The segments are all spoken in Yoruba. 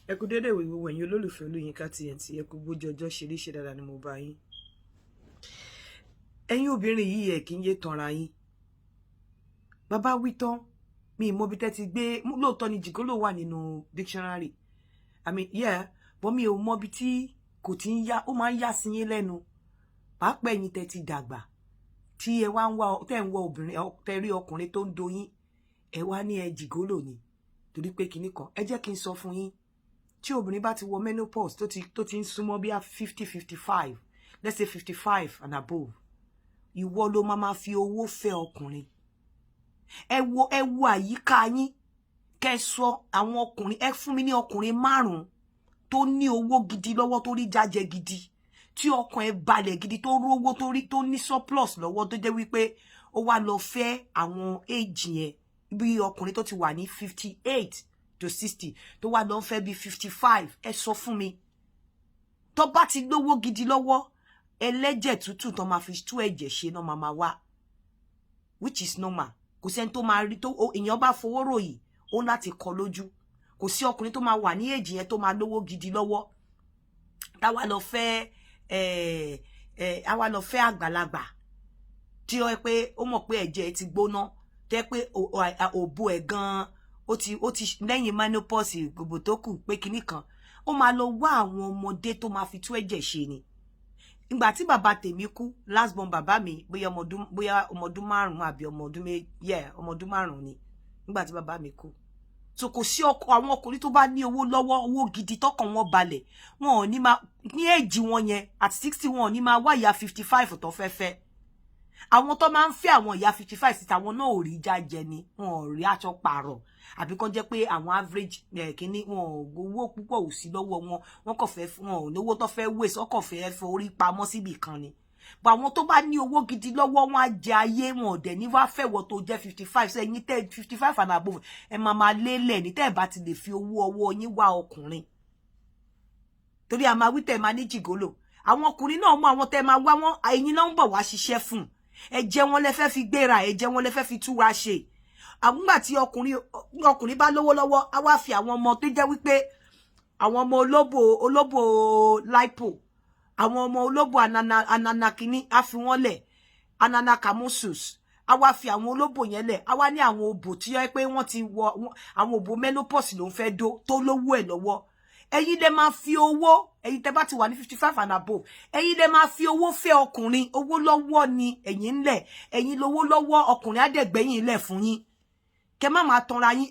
Ẹ kú dédé ìwé gbogbo ẹ̀yin olólùfẹ́ Olóyinka TNT. Ẹ kú bójú ọjọ́ ṣe rí, ṣe dáadáa ni mo bá yín. Ẹ̀yin obìnrin yìí, ẹ kì í yé tanra yín. Bàbá wí tán, mi ì mọ bí tẹ́ ti gbé. Lóòótọ́ ni gigolo wà nínú dictionary, I mean, yeah, but mi ò mọ bí tí kò ti ń yá. Ó máa ń yá sí yín lẹ́nu, pàápàá ẹ̀yin tẹ́ ti dàgbà, tí ẹ wá ń wá, tẹ́ ń wá obìnrin, tẹ́ rí ọkùnrin tó ń doyín, ẹ wá ní ẹ gigolo ni torí pé kinní kan. Ẹ jẹ́ kí n sọ fún yín, tí obìnrin bá ti wọ menopause, tó ti ń súnmọ́ bí i 50, 55, let's say 55 and above, ìwọ ló máa ma fi owó fẹ́ ọkùnrin. Ẹ wo àyíká yín, kẹ́ sọ àwọn ọkùnrin. Ẹ fún mi ní ọkùnrin márùn tó ní owó gidi lọ́wọ́, tó rí jájẹ gidi, tí ọkàn ẹ balẹ̀ gidi, tó rówó, tó rí, tó ní surplus lọ́wọ́, tó jẹ́ wípé ó wá lọ fẹ́ àwọn age yẹn, bí ọkùnrin tó ti wà ní 58 to 60, tó wá lọ fẹ́ bí 55. Ẹ sọ fún mi, tó bá ti lówó gidi lọ́wọ́, ẹlẹ́jẹ̀ tútù tó máa fi tú ẹ̀jẹ̀ ṣe náà máa wá, which is normal. Kò sẹ́ni tó máa rí tó èèyàn bá fowó ròyìn, ó láti kọ lójú. Kò sí ọkùnrin tó máa wà ní èjì yẹn tó máa lówó gidi lọ́wọ́, táwa lọ fẹ́ ẹ ẹ àwa lọ fẹ́ àgbàlagbà tí ó yẹ pé ó mọ̀ pé ẹ̀jẹ̀ ti gbóná, tẹ́ pé òbò ẹ̀ gan-an ó ti lẹ́yìn menopause, gbogbo tó kù pé kinní kan, ó máa lọ wá àwọn ọmọdé tó máa fi tú ẹ̀jẹ̀ ṣe ni. Ìgbà tí bàbá tèmi kú, last born bàbá mi, bóyá ọmọdún 5 àbí ọmọdún méjì, yeah, ọmọdún 5 ni nígbà tí bàbá mi kú. So kò sí ọkọ, àwọn ọkùnrin tó bá ní owó lọ́wọ́, owó gidi, tọkàn wọn balẹ̀, wọn ò ní máa ní èjì wọn yẹn at 60, wọn ò ní máa wá ìyá 55 tó fẹ́ fẹ́. Àwọn tó máa ń fẹ́ àwọn ìyá 55 síta, àwọn náà ò rí jájẹ ni, wọn ò rí aṣọ pààrọ̀, àbí kán jẹ́ pé àwọn average kínní wọn ò, owó púpọ̀ ò sí lọ́wọ́ wọn. Wọn kàn fẹ́, wọn ò lówó tó fẹ́ waste, wọn kàn fẹ́ forí pamọ́ síbì kan ni. But àwọn tó bá ní owó gidi lọ́wọ́, wọn á jẹ ayé wọn. Ò dẹ̀ ní wá fẹ̀wọ̀ tó jẹ́ 55. Sẹ́yìn tẹ́ 55 and above, ẹ máa máa lélẹ̀ ní tẹ́ ẹ bá ti lè fi owó ọwọ́ yín wá ọkùnrin, torí a máa wí tẹ́ ẹ máa ní gigolo. Àwọn ọkùnrin náà mú àwọn tẹ́ máa wá wọn, ẹ̀yin náà ń bọ̀ wá ṣiṣẹ́ fún. Ẹ̀jẹ̀ wọn lẹ fẹ́ fi gbéra, ẹ̀jẹ̀ wọn lẹ fẹ́ fi túra ṣe. Àgbà tí ọkùnrin bá lówó lọ́wọ́, á wá fi àwọn ọmọ tó jẹ́ wípé àwọn ọmọ olóbò lipo, àwọn ọmọ olóbò anana anana kínní, á fi wọ́n lẹ̀, anana camusus, á wá fi àwọn olóbò yẹn lẹ̀, á wá ní àwọn òbò tí yẹ pé wọ́n ti wọ àwọn òbò menopause ló ń fẹ́ dó, tó lówó ẹ̀ lọ́wọ́. Ẹ̀yin lè máa fi owó, ẹ̀yin tẹ́ bá ti wà ní 55 and above, ẹ̀yin lè máa fi owó fẹ́ ọkùnrin. Owó lọ́wọ́ ni ẹ̀yin ńlẹ̀, ẹ̀yin lówó lọ́wọ́, ọkùnrin á dẹ̀ gbẹ̀yìn lẹ̀ fún yín. Kẹ́ má máa tanra yín.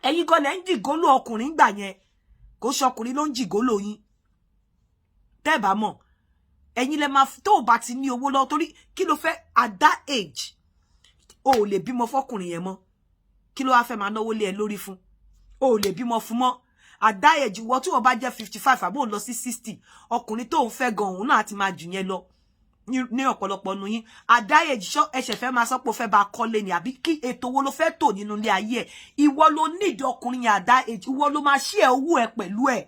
Ẹ̀yin gan lẹ ń gigolo ọkùnrin gbà yẹn, kò ṣe ọkùnrin ló ń gigolo yín. Tẹ́ bá mọ̀, ẹ̀yin lẹ máa, tó o bá ti ní owó lọ́wọ́, torí kí ló fẹ́ at that age? O ò lè bímọ fọkùnrin yẹn mọ́. Kí ló wá fẹ́ máa náwó lé ẹ lórí fún? O ò lè bímọ fún mọ́ at that age. Wọ́n tí wọ́n bá jẹ́ 55 àbó lọ sí 60, ọkùnrin tó ń fẹ́ gan, òun náà ti máa jù yẹn lọ ní ọ̀pọ̀lọpọ̀ nu yín. At that age, ṣọ́ ẹsẹ̀ fẹ́ máa sọ́pọ̀ fẹ́ bá kọ́lé ni, àbí kí ètò wo ló fẹ́ tò nínú ilé ayé ẹ̀? Ìwọ ló nídìí ọkùnrin yẹn at that age. Ìwọ ló máa ṣí ẹ̀ owó ẹ̀ pẹ̀lú ẹ̀,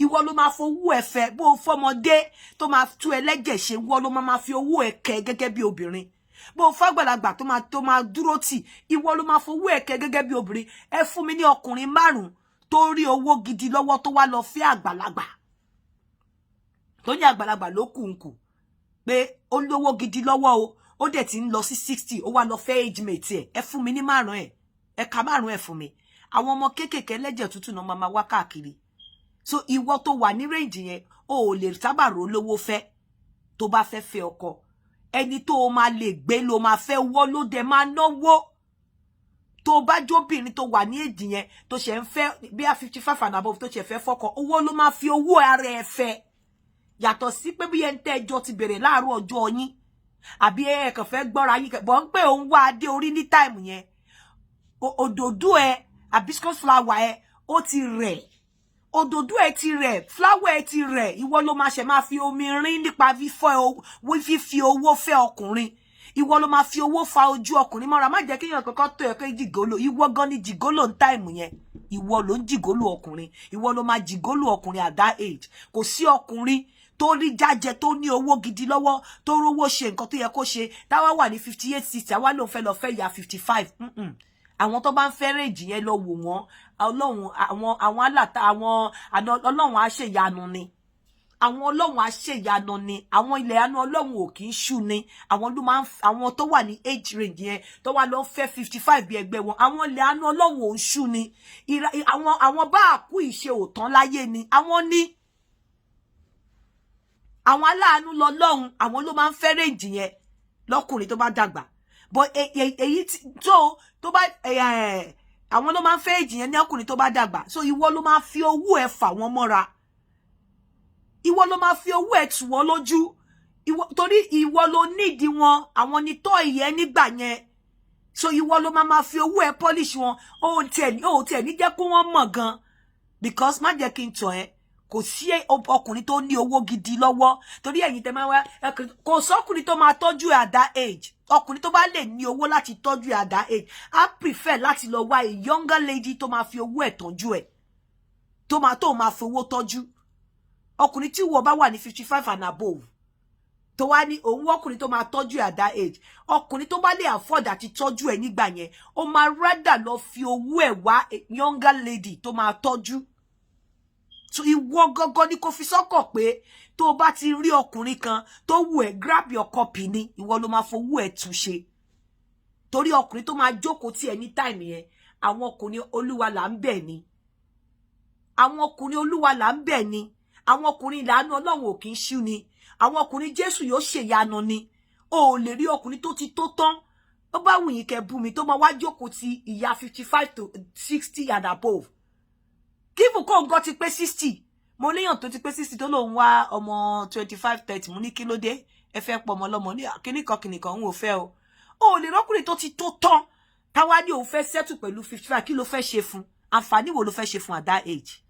ìwọ ló máa fowó ẹ̀ fẹ́. Bó fọmọdé tó máa tú ẹlẹ́jẹ̀ ṣe, ìwọ ló máa fi owó ẹ̀ kẹ́ gẹ́gẹ́ bí obìnrin. Bó fàgbàlagbà tó máa dúró tì, ìwọ ló máa fowó ẹ̀ kẹ́ gẹ́gẹ́ bí obìnrin. Ẹ fún mi ní ọkùnrin márùn tó rí owó gidi lọ́wọ́, tó wá lọ fẹ́ àgbàlagbà, tó ní àgbàlagbà ló kù ń kù, pé ó lówó gidi lọ́wọ́ o, ó dẹ̀ ti ń lọ sí 60, ó wá lọ fẹ́ age mate ẹ̀. Ẹ fún mi ní márùn ẹ̀, ẹ ka márùn ẹ̀ fún mi. Àwọn ọmọ kéékèèké lẹ́jẹ̀ tútù náà máa wá káàkiri. So ìwọ tó wà ní range yẹn, o ò lè sábà rò lówó fẹ́. Tó bá fẹ́ fẹ́ ọkọ, ẹni tó o máa lè gbé ló máa fẹ́ wọ́, ló dẹ̀ máa náwó. Tó bá jóbìnrin tó wà ní èjì yẹn, tó ṣe ń fẹ́ bí a 55 and above, tó ṣe fẹ́ fọ́kọ, owó ló máa fi owó ara ẹ fẹ́, yàtọ̀ sí pé bí ẹni tẹ́ ẹjọ́ ti bẹ̀rẹ̀ láàárọ̀ ọjọ́ yín, àbí ẹ kàn fẹ́ gbọ́ra yín bọ̀ ń pé òun wá adé orí ní time yẹn. Òdòdó ẹ, hibiscus flower ẹ, ó ti rẹ̀, òdòdó ẹ ti rẹ̀, flower ẹ ti rẹ̀. Ìwọ ló máa ṣe máa fi omi rín nípa fífi owó fẹ́ ọkùnrin. Ìwọ ló máa fi owó fa ojú ọkùnrin mọ́ra. Má jẹ́ kéèyàn kankan tó ẹ pé gigolo. Ìwọ gan ni gigolo ń time yẹn. Ìwọ ló ń gigolo ọkùnrin, ìwọ ló máa gigolo ọkùnrin at that age. Kò sí ọkùnrin tó rí jájẹ, tó ní owó gidi lọ́wọ́, tó rówó ṣe nǹkan tó yẹ kó ṣe, táwa wà ní 58, 60, àwa lòun fẹ́ lọ fẹ́ ya 55. Àwọn tó bá ń fẹ́ range yẹn, lọ wò wọ́n. Ọlọ́run, àwọn aláta, àwọn Ọlọ́run á ṣèyanu ni. Àwọn Ọlọ́run á ṣèyanu ni. Àwọn ilẹ̀ àánú Ọlọ́run ò kì í ṣú ni. Àwọn ló máa ń, àwọn tó wà ní age range yẹn, tó wà lọ fẹ́ 55 bí ẹgbẹ́ wọn, àwọn ilẹ̀ àánú Ọlọ́run ò ń ṣú ni. Àwọn bá àkú ìṣe òtán láyé ni. Àwọn ní àwọn aláàánú lọ́lọ́run. Àwọn ló máa ń fẹ́ range yẹn lọ́kùnrin tó bá dàgbà. But èyí tó bá, àwọn ló máa ń fẹ́ age yẹn ní ọkùnrin tó bá dàgbà. So ìwọ ló máa fi owó ẹ fà wọ́n mọ́ra, ìwọ ló máa fi owó ẹ tù wọ́n lójú ìwọ, torí ìwọ ló nídìí wọn. Àwọn ni tọ́ ìyẹn nígbà yẹn. So ìwọ ló máa fi owó ẹ polish wọn. Ó tiẹ̀ ní jẹ́ kó wọ́n mọ̀ gan, because má jẹ́ kí n tọ̀ ẹ́, kò sí ọkùnrin tó ní owó gidi lọ́wọ́, torí ẹ̀yin tẹ́ máa wá, kò sọ́kùnrin tó máa tọ́jú ẹ̀ at that age. Ọkùnrin tó bá lè ní owó láti tọ́jú ẹ̀ at that age á prefer láti lọ wá a younger lady tó máa fi owó ẹ̀ tọ́jú ẹ̀, tó máa fi owó tọ́jú. Ọkùnrin tí wọ́n bá wà ní 55 and above, tó wá ní òun ọkùnrin tó máa tọ́jú ẹ̀ at that age, ọkùnrin tó bá lè afford àti tọ́jú ẹ̀ nígbà yẹn, ó máa rather lọ fi owó ẹ̀ wá younger lady tó máa tọ́jú. So ìwọ gangan ni kò fi sọ́kàn pé tó o bá ti rí ọkùnrin kan tó wù ẹ́, grab your copy ni. Ìwọ ló máa fowó ẹ̀ túnṣe, torí ọkùnrin tó máa jókòó tí ẹ ní time yẹn, àwọn ọkùnrin Olúwa là ń bẹ̀ ni. Àwọn ọkùnrin Olúwa là ń bẹ̀ ni. Àwọn ọkùnrin ìlànà Ọlọ́run ò kì í ṣú ni. Àwọn ọkùnrin Jésù yóò ṣèyanu ni. O ò lè rí ọkùnrin tó ti tó tán, ó bá wù yín kẹ́ bú mi, tó máa wá jókòó ti ìyá 55 to 60 and above, kífù kó nǹkan ti pé 60. Mo léèyàn tó ti pé 60 tó lòun wá ọmọ 25, 30. Mo ní, "Kí ló dé? Ẹ fẹ́ pọ̀ ọmọ ọlọ́mọ ní kíníkan kíníkan ń ò fẹ́ o." Ò lè rọ́kùnrin tó ti tó tán táwa ní òun fẹ́ settle pẹ̀lú 55. Kí ló fẹ́ ṣe fún? Àǹfààní wo ló fẹ́ ṣe fún at that age,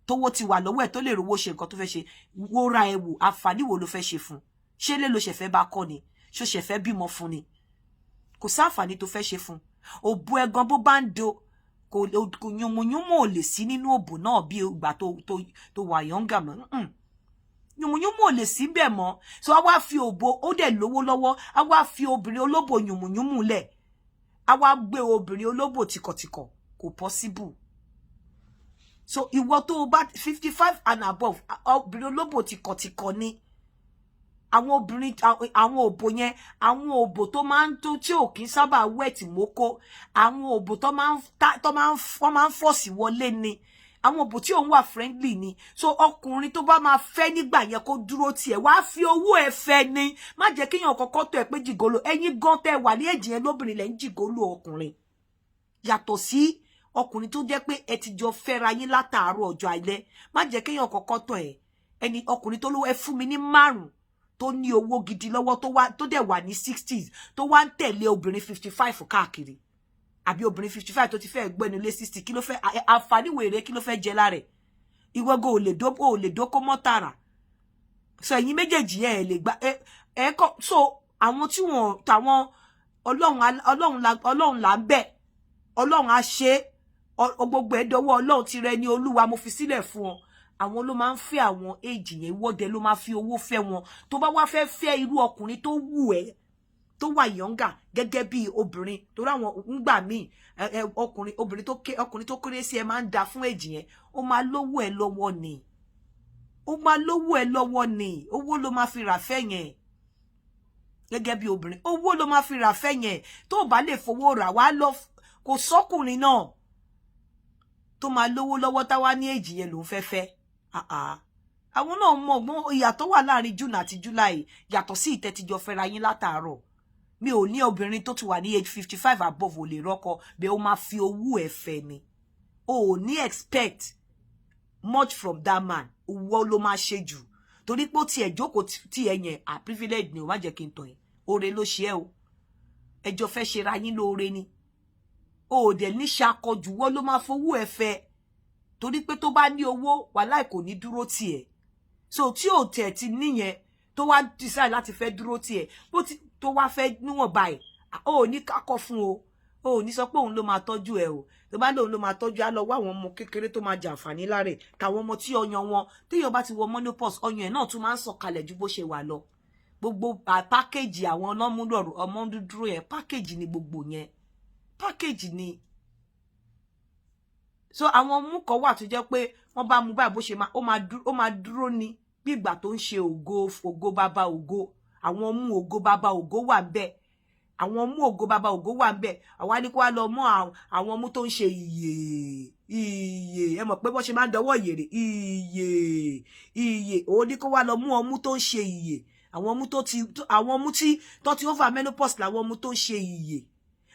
tówó ti wà lọ́wọ́ ẹ̀, tó lè rówó ṣe nǹkan tó fẹ́ ṣe? Wóra ẹ wò, àǹfààní wo ló fẹ́ ṣe fún? Ṣé lè lo ṣẹ̀fẹ̀ bá kọ́ ni? Ṣó ṣẹ̀fẹ̀ bímọ fún ni? Kò sáǹfààní tó fẹ́ ṣe fún. Òbú ẹgan bó bá ń do, kò yùmùyùmù ò lè sí nínú òbò náà bí ìgbà tó wà younger mọ́. Yùmùyùmù ò lè sí bẹ́ẹ̀ mọ́. So a wá fi òbò, ó dẹ̀ lówó lọ́wọ́, a wá fi obìnrin olóbò yùmùyùmù lẹ̀, a wá gbé obìnrin olóbò tìkọ̀tìkọ̀. Kò possible. So ìwọ tó o bá 55 and above, obìnrin olóbò tìkọ̀tìkọ̀ ni. Àwọn obìnrin, àwọn òbò yẹn, àwọn òbò tó máa ń tó tí ò kí ń sábà wet mọ́kó, àwọn òbò tó máa ń wọ́n máa ń force wọlé ni. Àwọn òbò tí òun wà friendly ni. So ọkùnrin tó bá máa fẹ́ nígbà yẹn, kó dúró tiẹ̀, wá fi owó ẹ̀ fẹ́ ni. Má jẹ́ kéèyàn kọ́kọ́ tó ẹ pé gigolo. Ẹ̀yin gan tẹ́ wà ní age yẹn lóbìnrin lẹ́ ń gigolo ọkùnrin, yàtọ̀ sí ọkùnrin tó jẹ́ pé ẹ ti jọ fẹ́ra yín látàárọ̀ ọjọ́ alẹ́. Má jẹ́ kéèyàn kọ́kọ́ tọ̀ ẹ́. Ẹni ọkùnrin tó lówó, ẹ fún mi ní márùn tó ní owó gidi lọ́wọ́, tó wá tó dẹ̀ wà ní 60s, tó wá ń tẹ̀lé obìnrin 55 káàkiri, àbí obìnrin 55 tó ti fẹ́ gbẹ́nu lé 60. Kí ló fẹ́ àǹfààní wèrè? Kí ló fẹ́ jẹ lára ẹ̀? Ìwọ́gò ò lè dókó mọ́ tààrà. So ẹ̀yin méjèèjì ẹ̀ lè gba ẹ kọ́. So àwọn tí wọ́n tàwọn, Ọlọ́run là ń bẹ̀, Ọlọ́run á ṣe gbogbo ẹ̀ dọwọ́ Ọlọ́run. Ti rẹ ní Olúwa mo fi sílẹ̀ fún ọ. Àwọn ló máa ń fẹ́ àwọn age yẹn. Ìwọ́de ló máa fi owó fẹ́ wọn. Tó bá wá fẹ́ fẹ́ irú ọkùnrin tó wù ẹ́, tó wà younger, gẹ́gẹ́ bí obìnrin, torí àwọn ńgbà míì, ọkùnrin, obìnrin tó ké, ọkùnrin tó kéré sí ẹ máa ń da fún age yẹn. Ó máa lówó ẹ lọ́wọ́ ni. Ó máa lówó ẹ lọ́wọ́ ni. Owó ló máa fi rà fẹ́ yẹn. Gẹ́gẹ́ bí obìnrin, owó ló máa fi rà fẹ́ yẹn. Tó bá lè fowó rà wá lọ, kò sọ́kùnrin náà tó máa lówó lọ́wọ́ táwa ní age yẹn lòún fẹ́ fẹ́. Àwọn náà mọ̀ ọgbọ́n ìyàtọ̀ wà láàrin June àti July, yàtọ̀ sí ìtẹ́tíjọ fẹ́ra yín látàárọ̀. Mi ò ní obìnrin tó ti wà ní age 55 above ò lè rọ́kọ bẹ́ẹ̀. Ó máa fi owó ẹ̀ fẹ́ ni. O ò ní expect much from that man. Owó ló máa ṣe jù, torí pé ó tiẹ̀ jókòó tí ẹ yẹn à privilege ni. O má jẹ́ kí n tàn ẹ́, oore ló ṣe ẹ́ o. Ẹjọ́ fẹ́ ṣe ra yín lóore ni. O ò dẹ̀ ní ṣàkọjù. Wọ́n ló máa fowó ẹ̀ fẹ́, torí pé tó bá ní owó, wàláì, kò ní dúró tiẹ̀. So tí ò tẹ̀ ti níyẹn, tó wá decide láti fẹ́ dúró tiẹ̀, bó ti tó wá fẹ́ níwọ̀n báyìí, o ò ní kákọ́ fún o. O ò ní sọ pé òun ló máa tọ́jú ẹ o. Tó bá lóun ló máa tọ́jú, á lọ wá àwọn ọmọ kékeré tó máa jàǹfààní lára ẹ̀, tàwọn ọmọ tí ọyàn wọn, téèyàn bá ti wọ menopause, ọyàn ẹ̀ náà tún máa ń sọ̀kalẹ̀ ju bó ṣe wà lọ. Gbogbo package àwọn ọlọ́múlọ̀rọ̀ ọmọ dúdúró yẹn, package ni gbogbo yẹn. Package ni. So àwọn ọmú kan wà tó jẹ́ pé wọ́n bá mú báyìí, bó ṣe máa ó máa dúró ní bí ìgbà tó ń ṣe ògo, ògo bàbá ògo. Àwọn ọmú ògo bàbá ògo wà bẹ́ẹ̀, àwọn ọmú ògo bàbá ògo wà bẹ́ẹ̀. Àwa ní kó wá lọ mú àwọn ọmú tó ń ṣe ìyè ìyè. Ẹ mọ̀ pé bó ṣe máa ń dọwọ́ ìyèrè, ìyè ìyè. Òun ní kó wá lọ mú ọmú tó ń ṣe ìyè, àwọn ọmú tó ti, àwọn ọmú tí tó ti over menopause làwọn ọmú tó ń ṣe ìyè.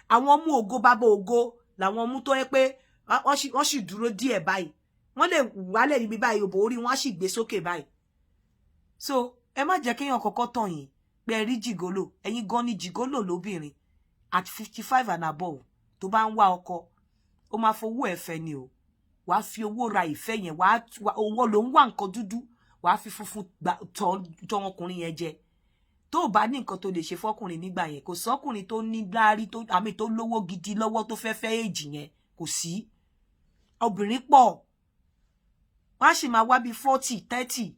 Àwọn ọmú ògo bàbá ògo làwọn ọmú tó yẹ pé wọ́n sì dúró díẹ̀ báyìí, wọ́n lè wálẹ̀ níbi báyìí, òbò orí wọn á sì gbé sókè báyìí. So ẹ má jẹ́ kéèyàn kọ́kọ́ tàn yín pé ẹ rí gigolo. Ẹ̀yin gan ni gigolo lóbìnrin at 55 and above tó bá ń wá ọkọ. Ó máa fowó ẹ̀ fẹ́ ni o. Wàá fi owó ra ìfẹ́ yẹn. Wàá owó ló ń wá nǹkan dúdú, wàá fi funfun tọ́ ọkùnrin yẹn jẹ. Tó o bá ní nǹkan tó lè ṣe fọkùnrin nígbà yẹn, kò sọkùnrin tó ní láárí, tó àmì tó lówó gidi lọ́wọ́ tó fẹ́ fẹ́ èjì yẹn, kò sí. Obìnrin pọ̀, wọ́n á sì máa wá bíi 40, 30.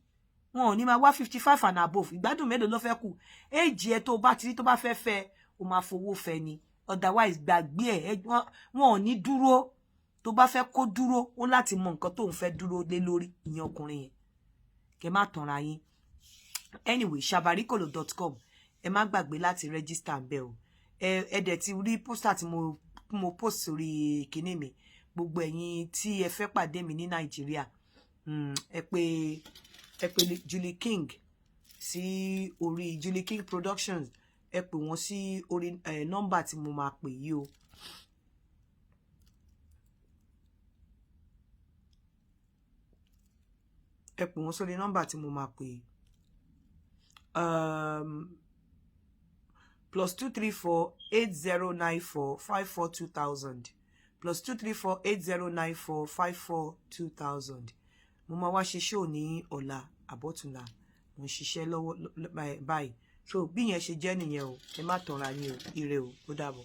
Wọn ò ní máa wá 55 and above. Ìgbádùn mélòó ló fẹ́ kù? Èjì ẹ tó bá ti rí tó bá fẹ́ fẹ́, o máa fowó fẹ́ ni. Otherwise, gbàgbé ẹ, wọn ò ní dúró. Tó bá fẹ́ kó dúró, ó láti mọ nǹkan tó ń fẹ́ dúró lé lórí, ìyẹn ọkùnrin yẹn. Kẹ má tanra yín. Anyway, sabarikolo.com, ẹ má gbàgbé láti register bẹ́ẹ̀ o. Ẹ dẹ̀ ti rí poster tí mo post sórí kinní mi. Gbogbo ẹ̀yin tí ẹ fẹ́ pàdé mi ní Nàìjíríà, ẹ pè Julie King sí orí Julie King Productions. Ẹ pè wọ́n sí orí nọ́mbà tí mo máa pè yìí o. Ẹ pè wọ́n sórí nọ́mbà tí mo máa pè yìí: +234 8094 54 2000, +234 8094 54 2000. Mo máa wá ṣe show ní ọ̀la àbọ̀túnla. Mo ń ṣiṣẹ́ lọ́wọ́ báyìí. So bí yẹn ṣe jẹ́ nìyẹn o. Ẹ má tanra yín o. Ire o, ó dàbọ̀.